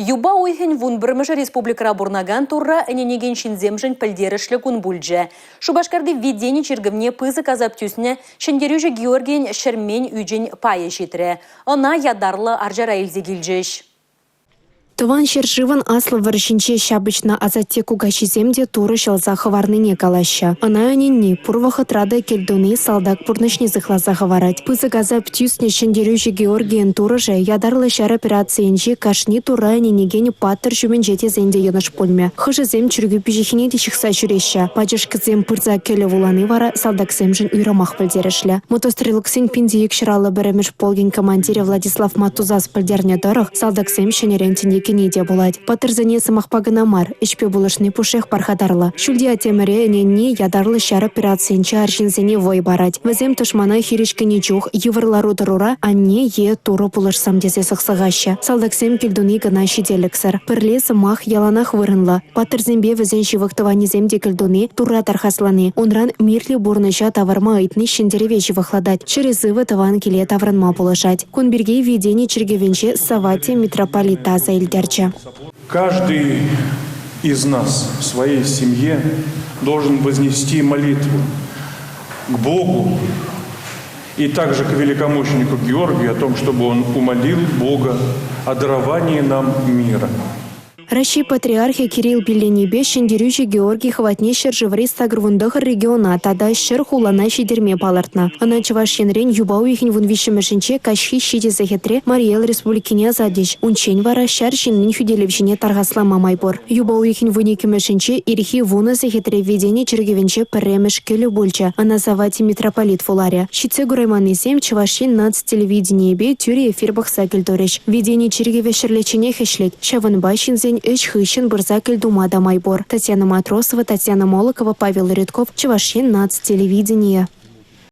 Юпа уйӑхӗн 11-мӗшӗ республикӑра пурӑнакан Турра ӗненекен ҫынсемшӗн пӗлтерӗшлӗ кун пулчӗ. Шупашкарти Введени чиркӗвне пысӑк асап тӳснӗ ҫӗнтерӳҫӗ Георгийӗн ҫӗрмен ӳчӗн пайӗ ҫитрӗ. Ӑна ятарлӑ арчара илсе килчӗҫ. Тӑван ҫӗршывӑн Аслӑ вӑрҫинче ҫапӑҫнӑ асатте-кукаҫисем те Турӑ ҫӑлса хӑварнине калаҫҫӗ. Ӑна ӗненни, пур вӑхӑтра та кӗл туни салтак пурнӑҫне сыхласа хӑварать. Пысӑк асап тӳснӗ ҫӗнтерӳҫӗ Георгийӗн турӑшӗ ятарлӑ ҫар операцийӗнчи кашни Турра ӗненекен паттӑр ҫумӗнче тесен те йӑнӑш пулмӗ. Хӑшӗсем чиркӳ пиҫиххине те ҫыхса ҫӳреҫҫӗ. Пачӑшкӑсем пырса кӗлӗ вулани вара салтаксемшӗн уйрӑмах пӗлтерӗшлӗ. Мотострелоксен 1251-мӗш полкӗн командирӗ Владислав Матузас пӗлтернӗ тӑрӑх, салтаксем ҫӗнӗрен тӗне кӗни те пулать. Паттӑрсене сӑмахпа кӑна мар, ӗҫпе пулӑшни пушшех пархатарлӑ. Ҫӳлти аттемӗре ӗненни ятарлӑ ҫар операцийӗнче арҫынсене вӑй парать. Вӗсем тӑшмана хирӗҫ кӗнӗ чух йывӑр лару-тӑрура анне е Турӑ пулӑшсам тесе сӑхсӑхаҫҫӗ. Салтаксем кӗлтуни кӑна ҫителӗксӗр. Пӗрле сӑмах яланах вырӑнлӑ. Паттӑрсемпе вӗсен ҫывӑх тӑванӗсем те кӗлтуни, Турра тархаслани, унран мирлӗ пурнӑҫа тавӑрма ыйтни ҫӗнтерӗве ҫывӑхлатать, чӗрӗ-сывӑ тӑван киле таврӑнма пулӑшать. Кун пирки Введени чиркӗвӗнче Савватий митрополит та аса илтерчӗ. Каждый из нас в своей семье должен вознести молитву к Богу и также к великомученику Георгию о том, чтобы он умолил Бога о даровании нам мира. Раҫҫей Патриархӗ Кирилл пилленипе ҫӗнтерӳҫӗ Георгий хӑватне ҫӗршыври 89 региона тата 100 хулана ҫитерме палӑртнӑ. Ӑна Чӑваш Енрен юпа уйӑхӗн 13-мӗшӗнче каҫхи ҫичӗ сехетре Мари Эл Республикине ӑсатӗҫ. Унччен вара ҫар ҫыннин хӳтӗлевҫине тархаслама май пур. Юпа уйӑхӗн 12-мӗшӗнче ирхи вунӑ сехетре Введени чиркӗвӗнче пӗрремӗш кӗлӗ пулчӗ. Ӑна Савватий митрополит вуларӗ. Ҫитсе курайманнисем Чӑваш Ен наци телевиденийӗпе тӳрӗ эфир пӑхса кӗлтурӗҫ. Введени чиркӗвӗ ҫӗрлечченех ӗҫлет. Ҫавӑнпа ҫынсен ӗҫ хыҫҫӑн пырса кӗлтума та май пур. Татьяна Матросова, Татьяна Молокова, Павел Редков, Чӑваш Ен наци телевиденийӗ.